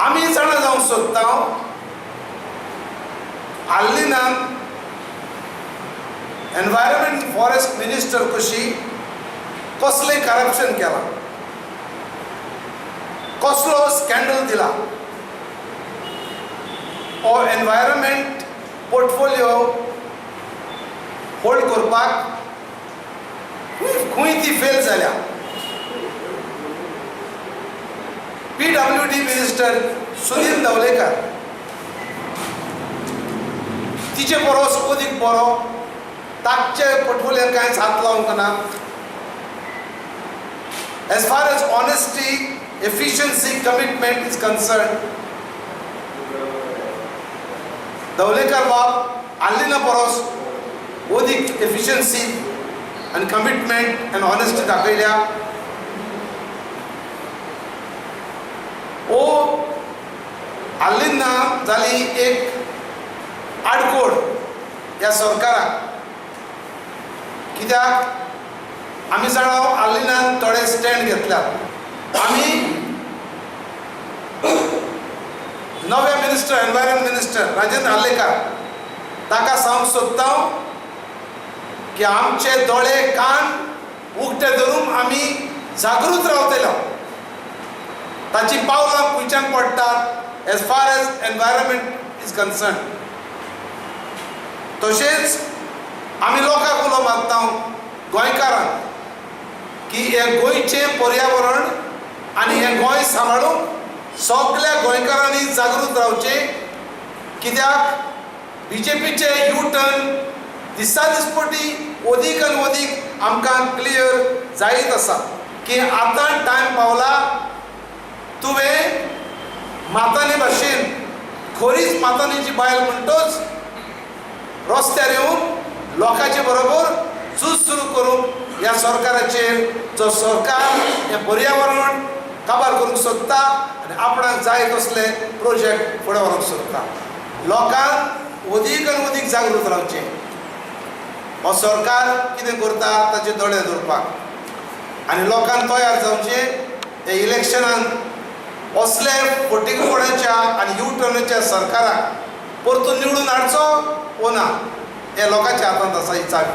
आमी जाणा जावंक सोदता आल्लिनान एनवायरमेंट फॉरेस्ट मिनिस्टर कशी कसलें करप्शन केलां, कसलो स्कँडल दिला. हो एनवायरमेंट पोर्टफोलियो होल्ड करपाक खंय ती फेल जाल्या. PWD minister Sudin Dhavalikar तिचे परस अदीक बरो, ताचे पोर्टफोलियोन कांयच हात लावंक ना. As far as honesty, efficiency, commitment is concerned, Dhavalikar बाब आल्लिना परस अदीक एफिशियन्सी आनी कमिटमेंट आनी ऑनेस्टी दाखयल्या. ओ आल्लिना जाली एक आडकोड ह्या सरकाराक, कित्याक आमी जाणा आल्लिनान थोडे स्टँड घेतल्यात. आमी नवे minister, environment minister Rajendra Arlekar ताका सांगूंक सोदता की आमचे दोळे कान उक्ते धरून आमी जागृत रावतले. ताची पावलां खंयच्यान पडटात as far as environment is concern. तशेंच आमी लोकांक उलो मारता गोंयकारांक की हें गोंयचें पर्यावरण आनी हें गोंय सांबाळूंक सगल्या गोंयकारांनी जागृत रावचें, कित्याक बीजेपीचे यू टर्न दिसा दिसपटी अदीक आनी अदीक आमकां क्लियर जायत आसा की आतां टायम पावला तुवें मातानी भाशेन खरीच मातानीची बायल म्हणटच रस्त्यार येवन लोकांचे बरोबर झूज सुरू करूंक ह्या सरकाराचेर, जो सरकार हें पर्यावरण काबार करूंक सोदता आनी आपणाक जाय तसले प्रोजेक्ट फुडें व्हरूंक सोदता. लोकांक अदीक आनी अदीक जागृत रावचें. हो सरकार कितें करता ताचे दोळे दवरपाक आनी लोकांक तयार जावचें. हे इलेक्शनान असले फटींगपणाच्या आनी यू टर्नाच्या सरकाराक परतून निवडून हाडचो वो ना हें लोकांच्या हातांत आसा ही चावी.